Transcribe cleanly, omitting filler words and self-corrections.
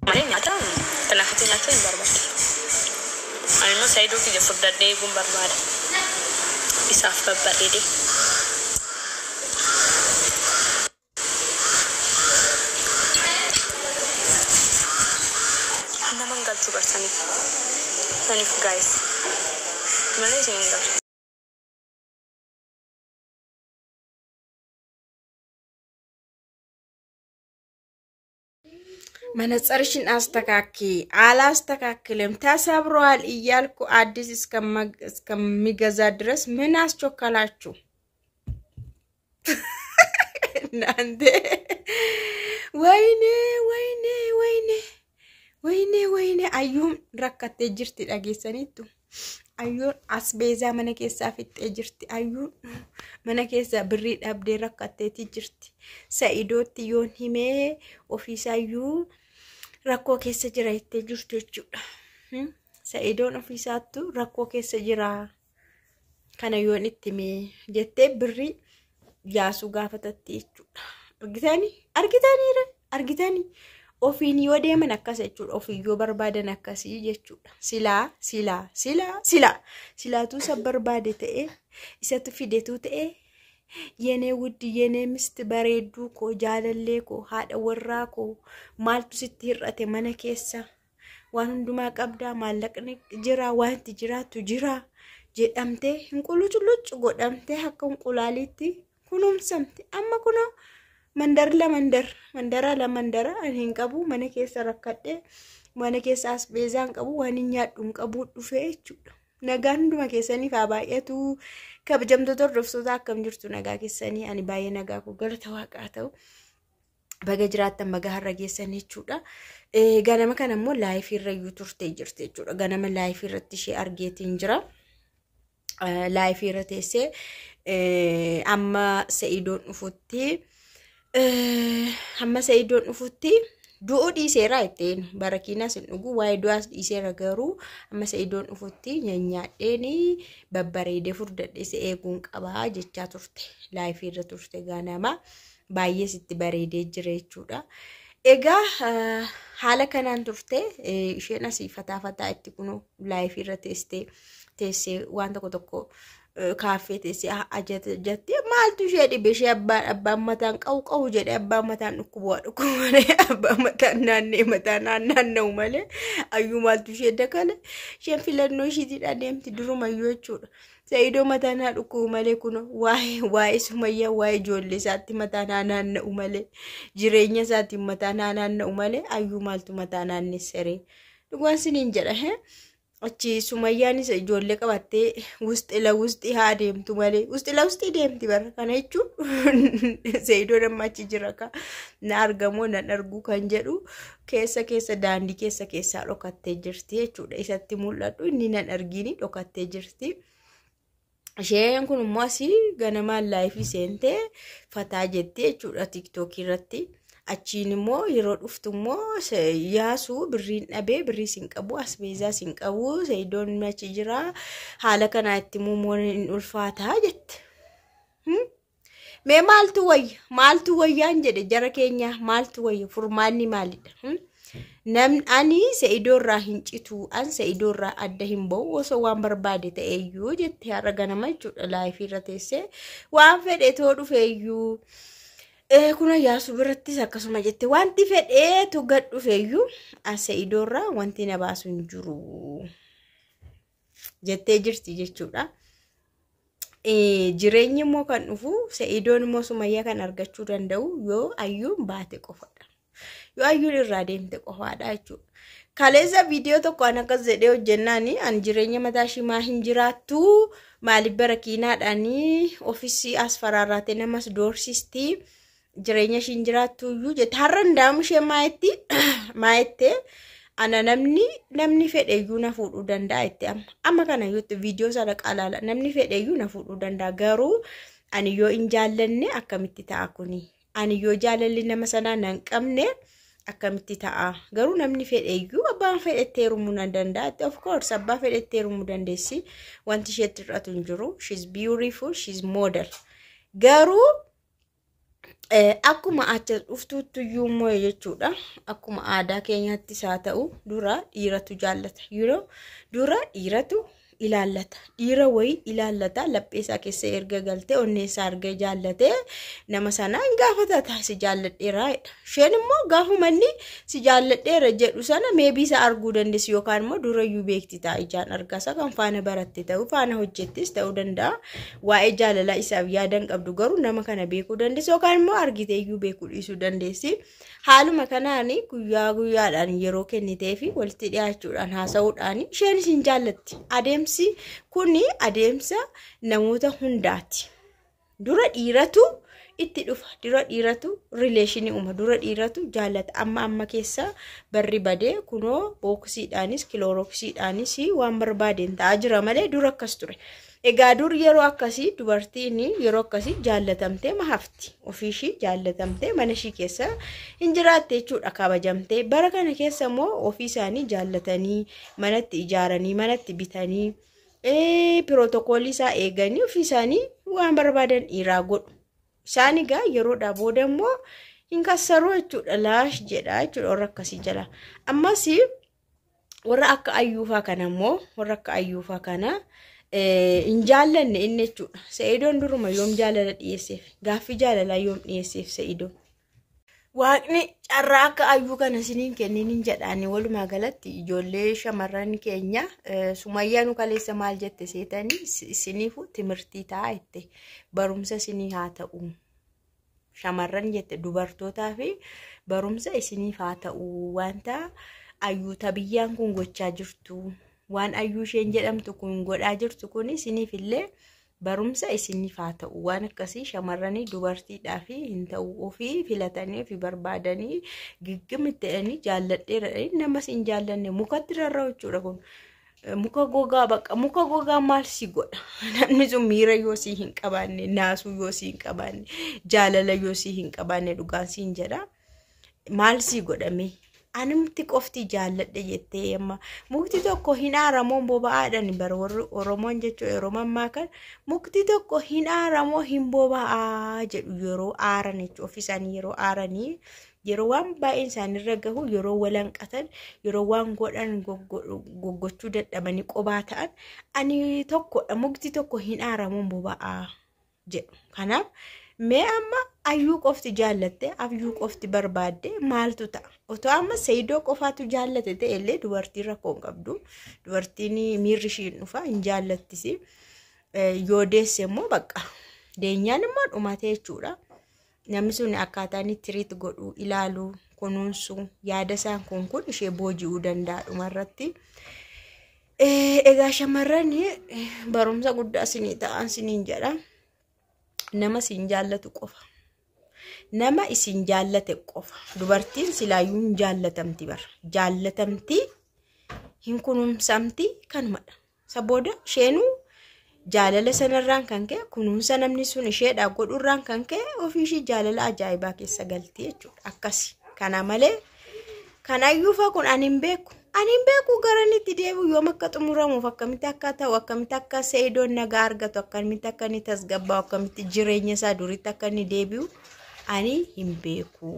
Malee nyaata kanaafatti nyaachuu hin barbaadu. Ani immoo Saayidoo kiyya furdadhee eeguun barbaada. Isaaf babbareedee. Nama hin galchuu barsaniif. Saniif guys. Malee isin hin galchu. መነጽርሽን አስተካኪ። አላስተካክልም ተሰብሯል እያልኩ አዲስ እስከሚገዛ ድረስ ምን አስቾከላችሁ እናንተ? ወይኔ ወይኔ ወይኔ ወይኔ ወይኔ! Ayyuun rakkattee jirti, dhageessaniittu. Ayyuun asbeezaa mana keessaa fixxee jirti. Ayyuun mana keessaa birrii dhabdee rakkatteeti jirti. Sa'idootti yoon himee ofiisaayyuu rakkoo keessa jira jettee jirtu jechuudha. Sa'idoon ofiisaattu rakkoo keessa jira. Kana yoon itti himee jettee birrii yaasuu gaafatatti jechuudha. Argitanii? Argitaniira? Argitanii? Ofiin yoo deeman akkas jechuudha. Ofiin yoo barbaadan akkasii jechuudha. Silaa, silaa, silaa, silaa. Silaatuu isa barbaade ta'ee, isatu fidetuu ta'ee, የኔ ውድ የኔ ሚስት bareedduu koo, jaalallee koo, haadha warraa koo, maaltu sitti hir'ate? Mana keessa waan hundumaa qabdaa, maallaqni jira, wanti jiraattu jira jedhamtee hinquluculuccu godhamtee akka hinqulaaliitti kunuunsamte. Amma kunoo mandar la mandar mandara la mandara, ani hin qabu, mana keessa rakkadhee, mana keessa asbeezaa hin qabu, waan hin nyaadhu hin qabu dhufee jechuudha. Nagaan hunduma keessaniif haa baay'atu. Kabajamtoota hordoftoota, akkam jirtu? Nagaa keessanii? Ani baay'ee nagaa koo, galata waaqaa ta'u. Baga jiraattan, baga har'a geessan jechuudha. Ganama kana immoo live irra iyyuu turtee jirti jechuudha. Ganama live irratti ishee argeetiin jira. Live irra teessee amma Sa'idoon dhufutti du'uu dhiiseera jetteen, barakiinas hin dhugu, waa'ee du'aas dhiiseera, garuu amma Sa'idoon dhufutti nyaadheeni babbareedee furdadhee si eeguun qabaa jechaa turte. Live irra turte ganama, baay'ee sitti bareedee jira jechuudha. Egaa haala kanaan turte isheen asii fataa fataa itti kunu live irra teessee waan tokko tokko kaaffee teessee jettee, maaltu ishee dhibe? Ishee abbaan mataan qabu qabu jedhee, abbaan mataan dhukkubu waa dhukkubu malee, abbaan mataan naannee mataa naanna'u malee, ayyuu maaltu ishee dakale? Isheen filannoo ishiitiin adeemti durumayyuu jechuudha. Sa'idoo mataa naa dhukkubu malee, kun waa'ee Sumayyaa, waa'ee ijoollee isaatti mataa naa naanna'u malee, jireenya isaatiin mataa naa naanna'u malee, ayyuu maaltu mataa naannessaree? Dhugaan siniin jedha. Achi Sumayyaanis ijoollee qabattee wusti la wusti haa deemtu malee, wusti la wusti deemti bara kana jechuun. Sa'idoon amma achi jira ka na argamoo nan arguu kan jedhu keessa keessa, daandii keessa keessaa dhokattee jirti jechuudha. Isatti mul'adhu, inni nan argini, dhokattee jirti. Isheen kun immoo asii ganamaan live seentee fataa jettee jechuudha TikTokii irratti. Achiin immoo yeroo dhuftu immoo yaasuu birriin dhabee, birrii sin qabu, asbeezaa sin qabu, Sa'idoon achi jira, haala kanaa itti immoo hin ulfaataa jette. Mee maaltu wayya? Maaltu wayyaan jedhe jara keenya, maaltu wayya? Furmaanni maalidha? Namni ani Sa'idoo irraa hin citu, an Sa'idoo irraa adda hin ba'u osoo waan barbaade ta'eeyyuu jette har'a ganama jechuudha live irra teessee, waan fedhe too dhufeeyyuu. Kuna yaasuu birattis akkasuma jette, wanti fedheetu gad dhufeeyyuu an Sa'idoo irraa wanti na baasu hin jiru jettee jirti jechuudha. Jireenyi immoo kan dhufu, Sa'idoon immoo Sumayyaa kan argachuu danda'u yoo ayyuun baate qofadha. Yoo ayyuun irraa deemte qofaadha jechuudha. Kaleessa viidiyoo tokko an akkas jedhee hojjennaan, an jireenya mataa ishiimaa hin jiraattu, maaliif barakiinaadhaanii ofiisii as faraarraatee namas doorsisti, jireenya ishiin jiraattu iyyuu jette. Har'a ndaamu ishee maayetti maayettee, ana namni fedhe iyyuu na fuudhuu danda'a jette. Amma kana iyyuu viidiyoo sana qalaala, namni fedhe iyyuu na fuudhuu danda'a, garuu ani yoo hin jaallanne akkamitti ta'a kuni? Ani yoo jaalalli nama sanaa nan qabne akkamitti ta'a? Garuu namni fedhe iyyuu, abbaan fedhetti heerumuu nan danda'a. Of course, abbaa fedhetti heerumuu dandeessi, wanti isheetti hir'atu hin jiru. She's beautiful, she's model. Garuu akkuma achi dhuftuutti iyyuu immoo jechuudha. Akkuma aadaa keenyaattis haa ta'u dura dhiiratu jaallata. Yeroo dura dhiiratu ilaallata. Dhiira wayii ilaallata. Laphee isaa keessa erga galtee onnee isaa erga jaallatee nama sana hin gaafata si jaalladheera jedha. Isheen immoo gaafuma inni si jaalladheera jedhu sana meebii isaa arguu dandeessi yookaan immoo durayyuu beekti ta'a ijaan argasa kan faana baratte ta'uu faana hojjettis ta'uu danda'a. Waa'ee jaalalaa isaaf yaadan qabdu garuu nama kana beekuu dandeessi yookaan immoo argite iyyuu beekuu dhiisuu dandeessi. Haaluma kanaan guyyaa guyyaadhaan yeroo kennitee fi walitti dhiyaachuudhaan haasa'uudhaan isheenis hin jaallatti. Adeemsi kuni adeemsa namoota hundaati. Dura dhiiratu itti dhufa. Dura dhiiratu rileeshinii uuma. Dura dhiiratu jaallata. Amma amma keessa barri badee kunoo booksiidhaanis kilooroksiidhaanis waan barbaadeen ta'aa jira malee dura akkas ture. Egaa dur yeroo akkasii dubartiin yeroo akkasii jaallatamtee mahafti. Ofiishii jaallatamtee mana ishii keessa hin jiraatte jechuudha kabajamtee. Bara kana keessa immoo ofii isaanii jaallatanii manatti ijaaranii manatti bitanii pirootokoolii isaa eeganii ofii isaanii waan barbaadan dhiiraa godhu. Isaan egaa yeroodhaa booda immoo hin kassaruu jechuudha. Laash jedha jechuudha warra akkasii jala. Ammas warra akka ayyuufaa kana immoo warra akka ayyuufaa kana hin jaallanne inni jechuudha. Sa'idoon duruma yoom jaalala dhiyeesseef? Gaaffii jaalalaa yoom dhiyeesseef Sa'idoon? Waaqni carraa akka ayyuu kana isiniin kennin jedhaani walumaa galatti ijoollee shamarran keenya Sumayyaa nu kaleessa maal jette seetanii isiniifu timirtii ta'a jette barumsa isinii haa ta'u. Shamarran jette dubartootaa fi barumsa isiniif haa ta'u wanta ayyuu tabiyyaan kun gochaa jirtu waan ayyuu isheen jedhamtu kun godhaa jirtu kun isiniif illee barumsa isiniif haa ta'u waan akkasii shamarranii dubartiidhaa fi hin ta'u ofii filatanii ofii barbaadanii giggimitti jedhanii jaalladheera namas hin jaallanne mukatti rarra'u jechuudha kun. Muka gogaa baqa muka gogaa maal si godha namni sun miira yoo si hin qabaanne naasuu yoo si hin qabaanne jaalala yoo si hin qabaanne dhugaan si hin jedha maal si godhame anumti qofti jaalladhe jettee amma mukti tokko hin aaramoo boba'aadhaan bara warri Oromoon jechuudha yeroo mammaa kan mukti tokko hin aaramoo hin boba'aa jedhu yeroo aaran jechuudha ofii isaanii yeroo aaranii yeroo waan baay'een isaanirra gahu yeroo walanqatan yeroo waan godhan goggochuu dadhabanii qobaa ta'an ani tokkodha mukti tokko hin aaramoo boba'aa jedhu. Kanaaf mee amma ayyuu qofti jaallatte ayyuu qofti barbaadde maaltu ta'a? Otoo amma Saidoo qofaatu jaallate ta'e illee dubartiin rakkoo hin qabdu. Dubartiin miirri ishii hin dhufa hin jaallattisi. Yoo deesse immoo bakka deenyaan immoo dhumate jechuudha. Namni sun akkaataa inni tiriit godhu ilaalu kunuunsu yaada isaan kun kun ishee booji'uu danda'a dhumarratti. Egaa shamarran barumsa guddaa isinii ta'an isiniin jedha. Nama isin jaallatu qofa. Nama isin jaallate qofa. Dubartiin silaayyuu hin jaallatamti bara. Jaallatamti hin kunuunsamti kanumadha. Isa booda isheenuu jaalala sanarraan kan ka'e kunuunsa namni sun isheedhaa godhurraan kan ka'e ofii ishii jaalala ajaa'ibaa keessa galti jechuudha. Akkasi. Kana malee kan ayyuufaa kun ani hin beeku. Ani hin beeku gara inni itti deebi'u yoom akka xumuramuuf akkamitti akka ta'u akkamitti akka Seeyidoon nagaa argatu akkamitti akka inni tasgabbaa'u akkamitti jireenya isaa duriitti akka inni deebi'u ani hin beeku.